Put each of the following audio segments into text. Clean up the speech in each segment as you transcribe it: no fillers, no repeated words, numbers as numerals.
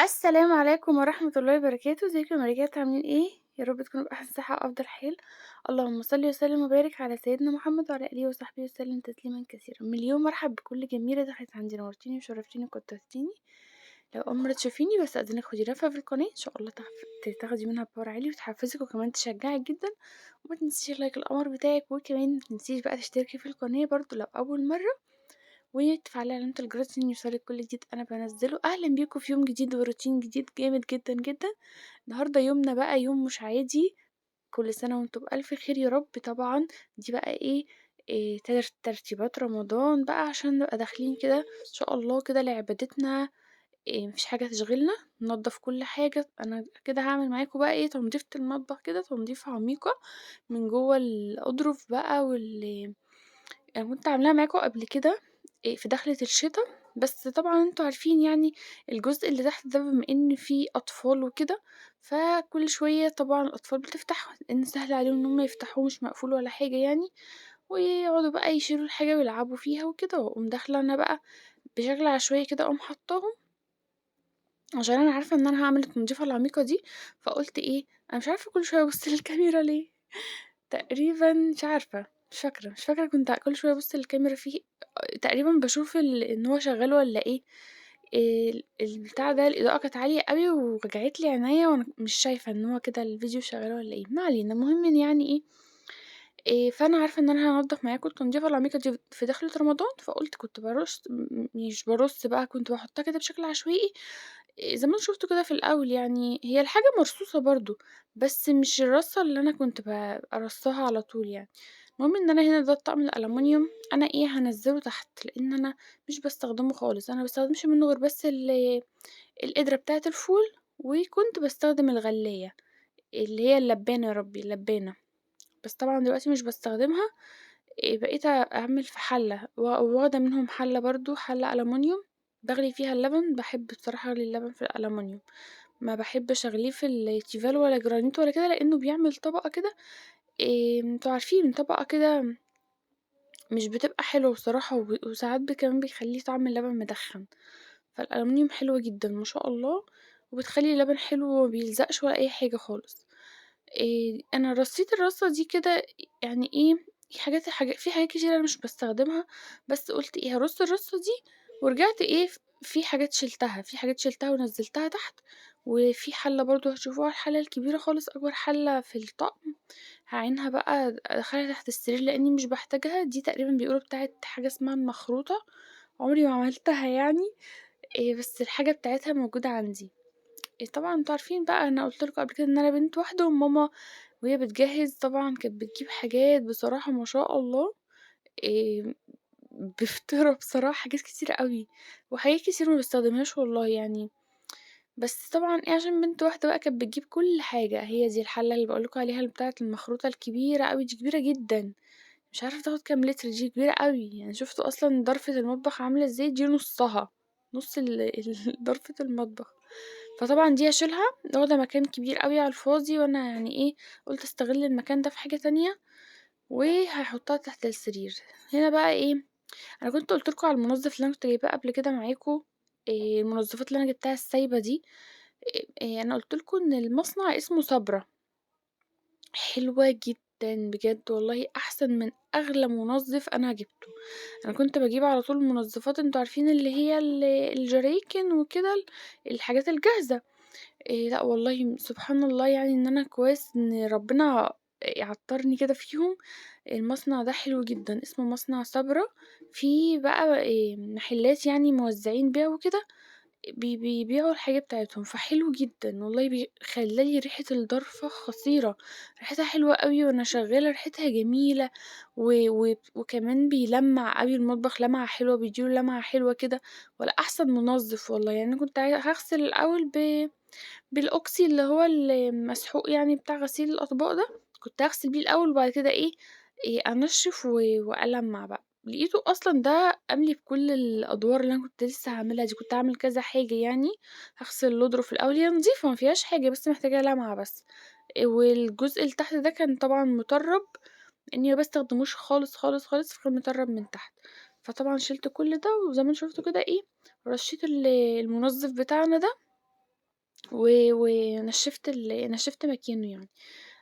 السلام عليكم ورحمة الله وبركاته. ازيكم يا ملكات، عاملين ايه؟ يا رب تكونوا بأحسن صحة وأفضل حال. اللهم صل وسلم وبارك على سيدنا محمد وعلى آله وصحبه وسلم تسليما كثيرا. مليون مرحب بكل جميلة دخلت عندي، نورتيني وشرفتيني وكترتيني. لو أول مرة تشوفيني بس أستأذنك خدي لفة في القناة، إن شاء الله تاخدي منها power عالي وتحفزك وكمان تشجعك جدا. وما تنسيش like القمر بتاعك، وكمان ما تنسيش بقى تشتركي في القناة برضو لو أول مرة، وتفعلي علامة الجرس عشان يوصلك كل جديد أنا بنزله. أهلا بيكم في يوم جديد وروتين جديد جامد جدا جدا. النهاردة يومنا بقى يوم مش عادي، كل سنة وانتم بألف خير يا رب. طبعا دي بقى ايه ترتيبات رمضان بقى عشان نبقى داخلين كده ان شاء الله كده لعبادتنا، مفيش حاجة تشغلنا، ننضف كل حاجة. أنا كده هعمل معاكم بقى ايه تنظيفة المطبخ كده، تنظيفة عميقة من جوه الأظرف بقى، واللي أنا كنت عاملاها معاكم قبل كده في دخلة الشتا. بس طبعا انتوا عارفين يعني الجزء اللي تحت ده بما ان فيه اطفال وكده، فكل شوية طبعا الاطفال بتفتحه لان سهل عليهم ان هم يفتحوه، مش مقفول ولا حاجة يعني، ويقعدوا بقى يشيلوا الحاجة ويلعبوا فيها وكده. واقوم داخلة انا بقى بشكل عشوائي كده اقوم حطاهم، عشان انا عارفة ان انا هعمل التنظيفة العميقة دي. فقلت ايه، انا مش عارفة كل شوية ابص للكاميرا ليه، تقريبا مش عارفة، مش فاكرة كنت كل شوية ابص للكاميرا فيه، تقريبا بشوف ان هو شغال ولا ايه. البتاع ده الاضاءة كانت عالية قوي ورجعت لي عينيا وانا مش شايفة ان هو كده الفيديو شغال ولا ايه. ما علينا، المهم ان يعني ايه، فانا عارفة ان انا هنضف معاكم التنظيفة العميقة دي في دخلة رمضان، فقلت كنت برص، مش برص بقى، كنت بحطها كده بشكل عشوائي، زي ما انتوا شفتوا كده في الاول. يعني هي الحاجة مرصوصة برضو، بس مش الرصة اللي انا كنت برصها على طول يعني. المهم ان انا هنا ده الطقم الالومنيوم، انا هنزله تحت لان انا مش بستخدمه خالص، انا ما بستخدمش منه غير بس القدرة بتاعة الفول، وكنت بستخدم الغلاية اللي هي اللبانة، يا ربي اللبانة، بس طبعا دلوقتي مش بستخدمها. بقيت اعمل في حلة، واخدة منهم حلة برضو، حلة الومنيوم بغلي فيها اللبن. بحب بصراحة اغلي اللبن في الالومنيوم، ما بحبش اغليه في التيفال ولا جرانيت ولا كده، لانه بيعمل طبقة كده، انتوا عارفين طبقة كده مش بتبقى حلوة بصراحة، وساعات كمان بيخليه طعم اللبن مدخن. فالألمنيوم حلو جدا ما شاء الله، وبتخلي اللبن حلو وما بيلزقش ولا أي حاجة خالص. أنا رصيت الرصة دي كده يعني إيه، في حاجات كتير أنا مش بستخدمها، بس قلت إيه هرص الرصة دي، ورجعت إيه في حاجات شلتها، في حاجات شلتها ونزلتها تحت. وفي حلة برضو هتشوفوها، الحلة الكبيرة خالص، أكبر حلة في الطقم، هعينها بقى أدخلها تحت السرير لأني مش بحتاجها. دي تقريبا بيقولوا بتاعت حاجة اسمها المخروطة، عمري ما عملتها يعني، بس الحاجة بتاعتها موجودة عندي. طبعا انتوا عارفين بقى، انا قلت لكم قبل كده ان انا بنت واحدة، وماما وهي بتجهز طبعا كانت بتجيب حاجات بصراحة ما شاء الله، بفترة بصراحة حاجات كتير قوي، وحاجات كتير ما بستخدمهاش والله يعني. بس طبعا عشان بنت واحدة بقى كانت بتجيب كل حاجة. هي دي الحلة اللي بقولكوا عليها اللي بتاعت المخروطة الكبيرة قوي دي، كبيرة جدا، مش عارفة تاخد كام لتر، دي كبيرة قوي يعني. شفتوا اصلا ضرفة المطبخ عاملة ازاي، دي نصها، نص ضرفة المطبخ. فطبعا دي هشيلها، واخدة مكان كبير قوي على الفاضي، وانا يعني ايه قلت استغل المكان ده في حاجة تانية، وهحطها تحت السرير. هنا بقى ايه، انا كنت قلت لكم على المنظف اللي انا كنت جايباه قبل كده معاكم، المنظفات اللي انا جبتها السايبه دي، انا قلت لكم ان المصنع اسمه صبرا، حلوه جدا بجد والله، احسن من اغلى منظف انا جبته. انا كنت بجيب على طول منظفات انتوا عارفين اللي هي الجريكن وكده، الحاجات الجاهزه. لا والله سبحان الله، يعني ان انا كويس ان ربنا عطرني كده فيهم. المصنع ده حلو جدا، اسمه مصنع صبرا. في بقى محلات يعني موزعين بيع وكده، بيبيعوا الحاجة بتاعتهم، فحلو جدا والله. خلالي ريحة الضرفة خطيرة، ريحتها حلوة قوي وانا شغالة، ريحتها جميلة، وكمان بيلمع قوي المطبخ لمعة حلوة، بيديله لمعة حلوة كده، ولا احسن منظف والله. يعني انا كنت هغسل الاول بالاوكسي اللي هو المسحوق يعني بتاع غسيل الاطباق ده، كنت هغسل بيه الاول، وبعد كده ايه انشف والمع بقى. لقيته اصلا ده قاملي بكل الادوار اللي انا كنت لسه هعملها دي، كنت هعمل كذا حاجه يعني. هغسل الاظرف الاول، هي نظيفه ما فيهاش حاجه بس محتاجه لمعه بس. والجزء اللي تحت ده كان طبعا مطرب، اني ما بستخدموش خالص خالص خالص، فكان مطرب من تحت. فطبعا شلت كل ده، وزي ما انتوا شفتوا كده رشيت المنظف بتاعنا ده. ونشّفت نشّفت مكانه يعني.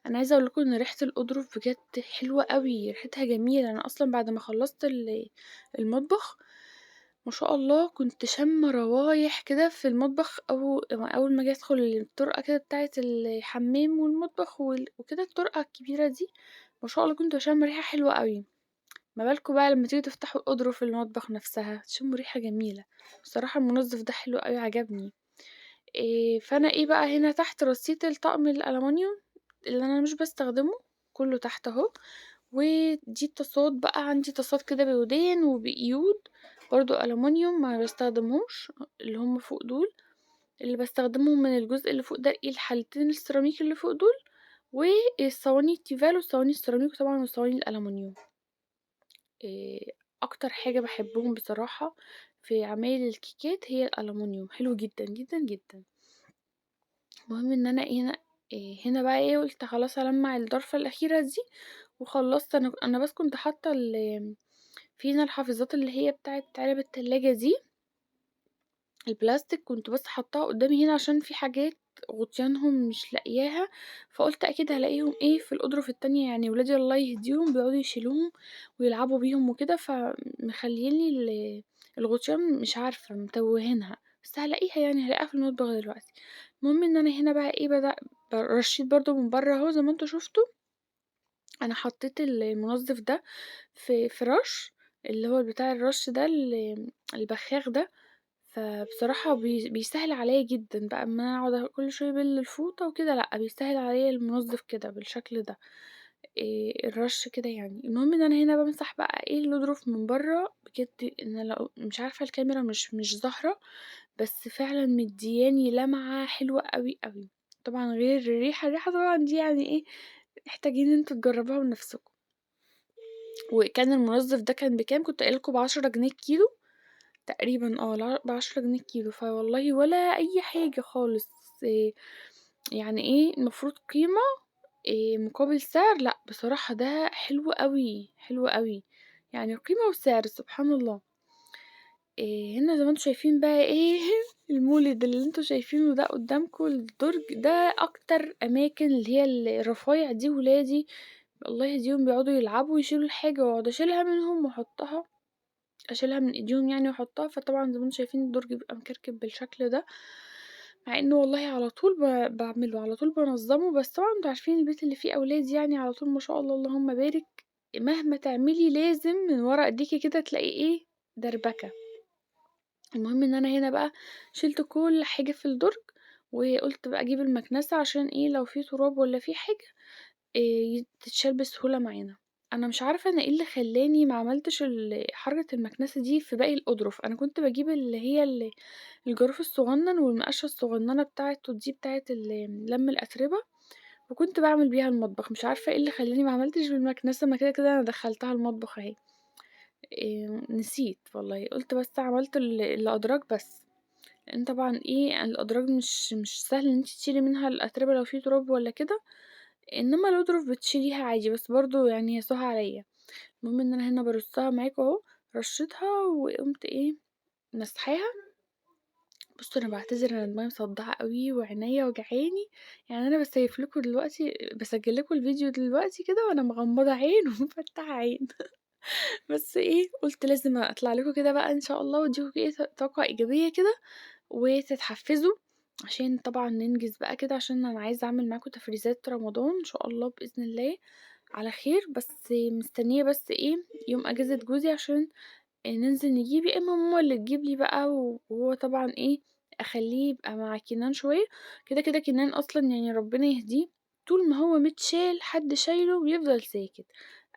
أنا عايزة أقول لكم إن ريحة الأضرف بجد حلوة أوي، ريحتها جميلة. أنا أصلًا بعد ما خلّصت المطبخ ما شاء الله كنت شامة روايح كده في المطبخ، أول ما آجي أدخل الطرقة كده بتاعة الحمام والمطبخ وكده الطرقة الكبيرة دي، ما شاء الله كنت باشم ريحة حلوة أوي. ما بالكم بقى لمّا تيجوا تفتحوا الأضرف المطبخ نفسها، تشموا ريحة جميلة. بصراحة المنظف ده حلو أوي عجبني. فأنا إيه بقى هنا تحت رصيت الطقم الألمونيوم اللي أنا مش باستخدمه كله تحت أهو. ودي الطاسات بقى، عندي طاسات كده بودان وبقيود برضه ألمونيوم ما باستخدمهمش، اللي هم فوق دول. اللي باستخدمهم من الجزء اللي فوق ده الحلتين السيراميك اللي فوق دول، والصواني التيفال والصواني السيراميك طبعًا والصواني الألمونيوم. أكتر حاجة باحبهم بصراحة في عمايل الكيكات هي الألمونيوم، حلو جدًا، جدًا، جدًا. المهم إن أنا إيه هنا بقى إيه قُلت خلاص ألمّع الضرفة الأخيرة دي وخلّصت. أنا بس كنت حاطة في هنا الحافظات اللي هي بتاعة علب التلاجة دي البلاستيك، كنت بس حاطاها قدامي هنا عشان في حاجات غطيانهم مش لاقياها، فقُلت أكيد هالاقيهم إيه في الأضرف التانية. يعني ولادي الله يهديهم بيقعدوا يشيلوهم ويلعبوا بيهم وكده، فمخليين لي الغطيان مش عارفة متوهينها، بس هالاقيها يعني هالاقيها في المطبخ دلوقتي. المهم إن أنا هنا بقى إيه رشيت برضه من برّه أهو زي ما أنتم شفتوا. أنا حطيت المنظف ده في رش، اللي هو بتاع الرش ده البخاخ ده، فبصراحة بيسهّل عليَّ جدًا بقى أمّا أنا أقعد كل شوية أبِل الفوطة وكده، لأ، بيسهّل عليَّ المنظف كده بالشكل ده، الرش كده يعني. المهم إن أنا هنا بامسح بقى إيه الأضرف من برّه، بجد إن لو مش عارفة الكاميرا مش ظاهرة، بس فعلًا مدياني لمعة حلوة أوي، أوي. طبعًا غير الريحة، الريحة طبعًا دي يعني إيه محتاجين إن أنتم تجربوها بنفسكم. وكان المنظف ده كان بكام؟ كنت قايلة لكم ب10 جنيه الكيلو تقريبًا، ب10 جنيه الكيلو، فوالله ولا أي حاجة خالص. يعني إيه المفروض قيمة مقابل سعر، لأ بصراحة ده حلو أوي، حلو أوي، يعني قيمة وسعر سبحان الله. هنا زي ما أنتم شايفين بقى إيه المولد اللي أنتم شايفينه ده قدامكم الدرج ده أكتر أماكن اللي هي الرفايع دي، ولادي الله يهديهم بيقعدوا يلعبوا ويشيلوا الحاجة، وأقعد أشيلها منهم وأحطها، أشيلها من إيديهم يعني وأحطها. فطبعًا زي ما أنتم شايفين الدرج بيبقى مكركب بالشكل ده، مع إنه والله على طول باعمله، على طول بانظمه، بس طبعًا أنتم عارفين البيت اللي فيه أولاد يعني على طول ما شاء الله اللهم بارك، مهما تعملي لازم من ورا إيديكِ كده تلاقي إيه دربكة. المهم إن أنا هنا بقى شِلت كل حاجة في الدرج، وقُلت بقى أجيب المكنسة عشان إيه لو في تراب ولا في حاجة تتشال بسهولة معانا. أنا مش عارفة أنا إيه اللي خلّاني ما عملتش حركة المكنسة دي في باقي الأضرف. أنا كنت باجيب اللي هي الجاروف الصغنن والمقشة الصغننة بتاعته دي بتاعة لَم الأتربة، وكنت باعمل بيها المطبخ. مش عارفة إيه اللي خلّاني ما عملتش بالمكنسة، ما كده، كده أنا دخّلتها المطبخ أهي. نسيت والله، قُلت بس عملت الأدراج بس، لإن طبعًا إيه الأدراج مش سهل إن أنتِ تشيلي منها الأتربة لو في تراب والّا كده، إنما الأضرف بتشيليها عادي، بس برضه يعني هي سهى عليَّ. المهم إن أنا هنا بارصها معاكم أهو، رشيتها وقمت إيه ماسحاها. بصوا أنا باعتذر أنا دماغي مصدعة أوي وعينيا وجعاني، يعني أنا باسيف لكم دلوقتي، باسجل لكم الفيديو دلوقتي كده وأنا مغمضة عين ومفتحة عين بس إيه قُلت لازم أطلع لكم كده بقى إن شاء الله وأديكم إيه طاقة إيجابية كده وتتحفزوا، عشان طبعًا ننجز بقى كده، عشان أنا عايزة أعمل معاكم تفريزات رمضان إن شاء الله بإذن الله على خير. بس مستنية بس إيه يوم أجازة جوزي عشان ننزل نجيب، يا إما ماما اللي تجيب لي بقى، وهو طبعًا إيه أخليه يبقى مع كنان شوية. كده كده كنان أصلًا يعني ربنا يهديه طول ما هو متشال حد شايله بيفضل ساكت،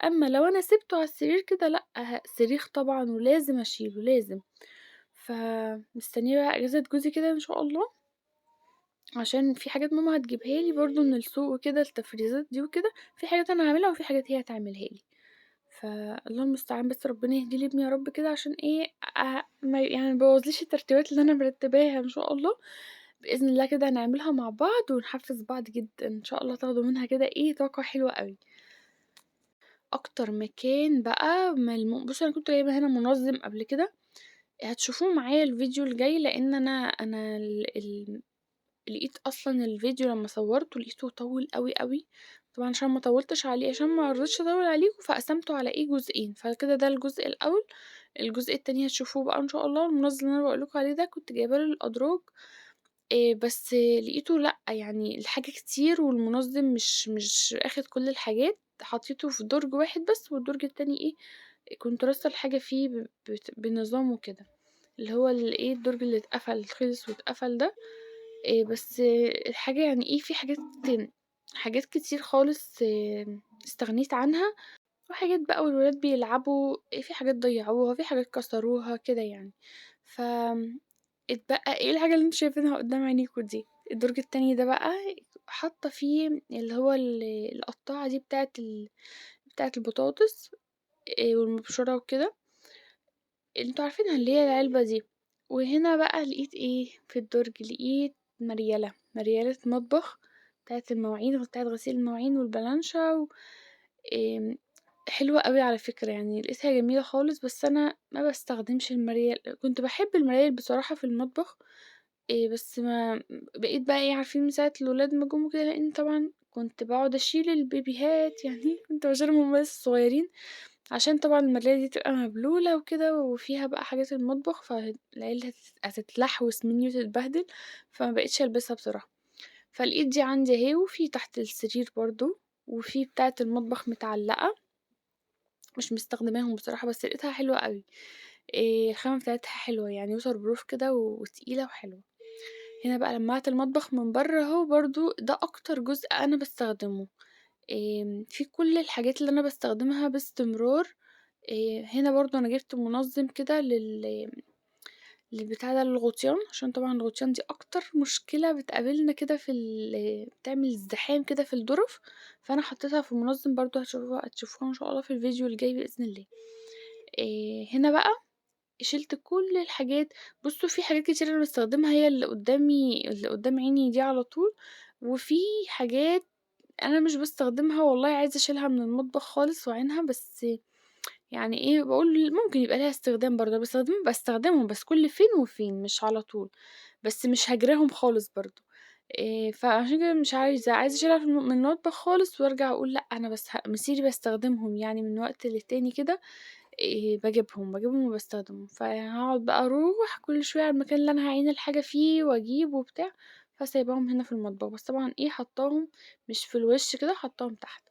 أما لو أنا سِبته على السرير كده لأ، صريخ طبعًا ولازم أشيله لازم. فمستنية بقى أجازة جوزي كده إن شاء الله، عشان في حاجات ماما هتجيبها لي برضه من السوق وكده، التفريزات دي وكده، في حاجات أنا هاعملها وفي حاجات هي هتعملها لي. فالله المستعان، بس ربنا يهدي لي ابني يا رب كده، عشان إيه ما يعني ما يبوظليش الترتيبات اللي أنا مرتباها إن شاء الله. بإذن الله كده هنعملها مع بعض ونحفز بعض جدًا إن شاء الله، تاخدوا منها كده إيه طاقة حلوة أوي. أكتر مكان بقى ملموم، بصوا أنا كنت جايبة هنا منظم قبل كده، هتشوفوه معايا الفيديو الجاي، لأن أنا لقيت أصلًا الفيديو لمّا صوّرته لقيته طوّل أوي، أوي، طبعًا عشان ما طوّلتش عليه عشان ما رضيتش أطوّل عليكم فقسمته على إيه، جزئين، فكده ده الجزء الأول، الجزء التاني هتشوفوه بقى إن شاء الله. المنظم اللي أنا باقول لكم عليه ده كنت جايباه للأدراج، بس لقيته لأ، يعني الحاجة كتير والمنظم مش آخد كل الحاجات، حطيته في درج واحد بس والدرج التاني إيه، كنت رصة الحاجة فيه بنظام وكده، اللي هو الإيه، الدرج اللي اتقفل خلص واتقفل ده. بس الحاجة يعني إيه، في حاجات كتير خالص استغنيت عنها، وحاجات بقى والولاد بيلعبوا، في حاجات ضيعوها، في حاجات كسروها كده يعني. ف اتبقى إيه الحاجة اللي انتم شايفينها قدام عينيكم دي. الدرج التاني ده بقى حاطة فيه اللي هو القطاعة دي بتاعة البطاطس، والمبشرة وكده، انتوا عارفينها اللي هي العلبة دي. وهنا بقى لقيت إيه في الدرج، لقيت مريالة مطبخ بتاعة المواعين وبتاعة غسيل المواعين والبلانشة حلوة أوي على فكرة، يعني لقيتها جميلة خالص، بس أنا ما باستخدمش المريال، كنت باحب المرايل بصراحة في المطبخ، بس ما بقيت بقى إيه، عارفين من ساعة الولاد ما جُم وكده، لإن طبعًا كنت باقعد أشيل البيبيهات يعني كنت باشيلهم وهُم لسه صغيرين، عشان طبعًا المراية دي تبقى مبلولة وكده وفيها بقى حاجات المطبخ، فالعيال هتتلحوس مني وتتبهدل، فما بقيتش ألبسها بصراحة. فلقيت دي عندي أهي، وفي تحت السرير برضه، وفي بتاعة المطبخ متعلقة، مش مستخدماهم بصراحة، بس لقيتها حلوة أوي. الخامة بتاعتها حلوة يعني waterproof كده وتقيلة وحلوة. هنا بقى لمعت المطبخ من برّه أهو، برضه ده أكتر جزء أنا باستخدمه، في كل الحاجات اللي أنا باستخدمها باستمرار. هنا برضه أنا جِبت منظم كده للبتاع ده، للغطيان، عشان طبعًا الغطيان دي أكتر مشكلة بتقابلنا كده في بتعمل ازدحام كده في الدُرف، فأنا حطيتها في منظم برضه، هتشوفوها إن شاء الله في الفيديو الجاي بإذن الله. هنا بقى شِلت كل الحاجات، بُصّوا في حاجات كتير أنا باستخدمها هي اللي قدامي، اللي قدام عيني دي على طول، وفي حاجات أنا مش باستخدمها والله عايزة أشيلها من المطبخ خالص وأعينها، بس يعني إيه، باقول ممكن يبقى ليها استخدام برضه، باستخدمهم بس كل فين وفين مش على طول، بس مش هاجرهم خالص برضه. فعشان كده مش عايزة أشيلها من المطبخ خالص، وأرجع أقول لأ، أنا بس مسيري باستخدمهم يعني من وقت للتاني كده، باجيبهم وباستخدمهم، فهاقعد بقى أروح كل شوية على المكان اللي أنا هاعين الحاجة فيه وأجيب وبتاع، فسايباهم هنا في المطبخ، بس طبعًا إيه، حاطاهم مش في الوش كده، حاطاهم تحت.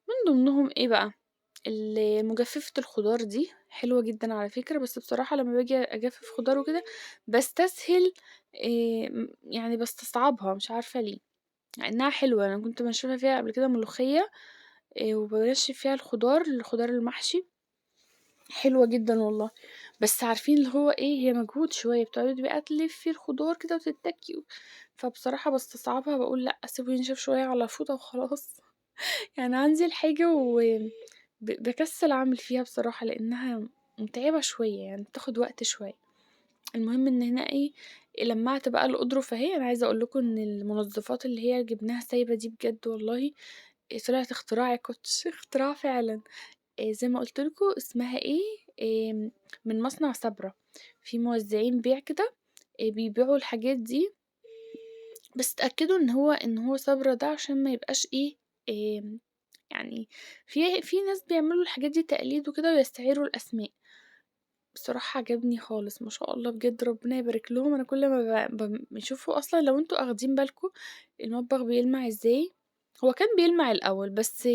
من ضمنهم إيه بقى، مجففة الخضار دي حلوة جدًا على فكرة، بس بصراحة لمّا باجي أجفف خضار وكده باستسهل، يعني باستصعبها مش عارفة ليه، مع إنها حلوة. أنا كنت بانشفها فيها قبل كده ملوخية، وبانشف فيها الخضار المحشي، حلوة جدًا والله. بس عارفين اللي هو إيه، هي مجهود شوية، بتقعدي بقى تلفي الخضار كده وتتكي فبصراحة باستصعبها، باقول لأ سيبه ينشف شوية على فوطة وخلاص. يعني عندي الحاجة و باكسل أعمل فيها بصراحة، لإنها متعبة شوية، يعني بتاخد وقت شوية. المهم إن هنا إيه، لمعت بقى الأطرف أهي. أنا عايزة أقول لكم إن المنظفات اللي هي جبناها سايبة دي بجد والله طلعت اختراع يا كوتش، اختراع فعلًا. زي ما قُلت لكم اسمها إيه، من مصنع صبرا، في موزعين بيع كده، بيبيعوا الحاجات دي، بس اتأكدوا إن هو صبرا ده عشان ما يبقاش إيه، يعني في ناس بيعملوا الحاجات دي تقليد وكده ويستعيروا الأسماء. بصراحة عجبني خالص ما شاء الله بجد، ربنا يبارك لهم. أنا كل ما بشوفه أصلًا، لو انتوا أخدين بالكم المطبخ بيلمع إزاي، هو كان بيلمع الأول بس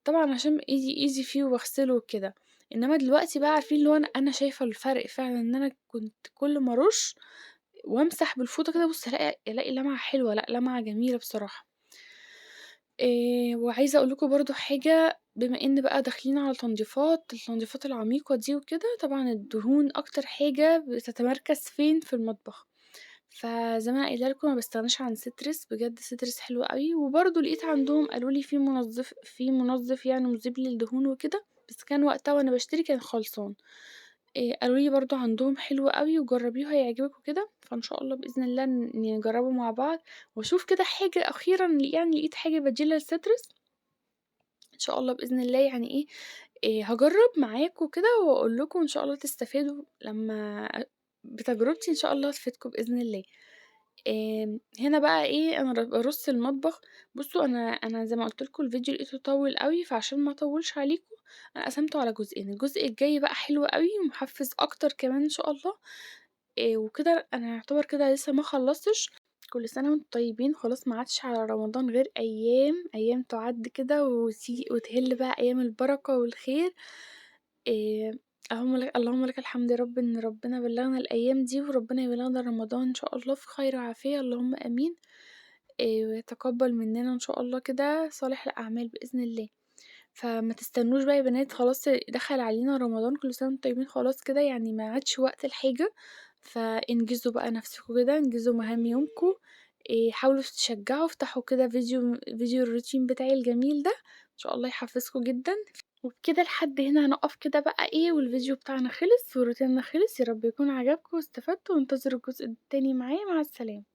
طبعًا عشان إيدي فيه وبغسله وكده، إنما دلوقتي بقى عارفين اللي هو أنا شايفة الفرق فعلًا، إن أنا كنت كل ما أرش وأمسح بالفوطة كده بُص ألاقي لمعة حلوة، لأ لمعة جميلة بصراحة. وعايزة أقول لكم برضه حاجة، بما إن بقى داخلين على التنظيفات العميقة دي وكده، طبعًا الدهون أكتر حاجة بتتمركز فين؟ في المطبخ. فزي ما أنا قايلة لكم ما باستغناش عن ستريس، بجد ستريس حلو أوي. وبرضه لقيت عندهم قالوا لي في منظف يعني مذيب للدهون وكده، بس كان وقتها وأنا باشتري كان خلصان. قالوا لي برضه عندهم حلو أوي وجربيه هيعجبِك وكده، فإن شاء الله بإذن الله نجربه مع بعض وأشوف كده حاجة أخيرًا، لقيت حاجة بديلة للستريس إن شاء الله بإذن الله. يعني إيه، هاجرب معاكم كده وأقول لكم إن شاء الله تستفادوا لما بتجربتي إن شاء الله تفيدكم بإذن الله. هنا بقى إيه، أنا بارُص المطبخ. بُصّوا أنا زي ما قُلت لكم الفيديو لقيته طوّل أوي، فعشان ما أطوّلش عليكم أنا قسمته على جزئين، الجزء الجاي بقى حلو أوي ومحفّز أكتر كمان إن شاء الله. وكده أنا يعتبر كده لسه ما خلّصتش. كل سنة وأنتم طيبين، خلاص ما عادش على رمضان غير أيام، أيام تُعَد كده وتهِل بقى أيام البركة والخير. اللهم لك الحمد يا رب إن ربنا بلّغنا الأيام دي، وربنا يبلّغنا رمضان إن شاء الله في خير وعافية، اللهم آمين. ويتقبّل مننا إن شاء الله كده صالح الأعمال بإذن الله. فما تستنوش بقى يا بنات، خلاص دخل علينا رمضان، كل سنة وأنتم طيبين، خلاص كده ما عادش وقت لحاجة، فانجزوا بقى نفسكم كده، انجزوا مهام يومكم، حاولوا تتشجعوا، افتحوا كده فيديو الروتين بتاعي الجميل ده، إن شاء الله يحفزكم جدًا. وبكده لحد هنا هنقف كده بقى إيه، والفيديو بتاعنا خلص وروتيننا خلص. يا رب يكون عجبكم واستفدتوا، وانتظروا الجزء التاني معايا. مع السلامة.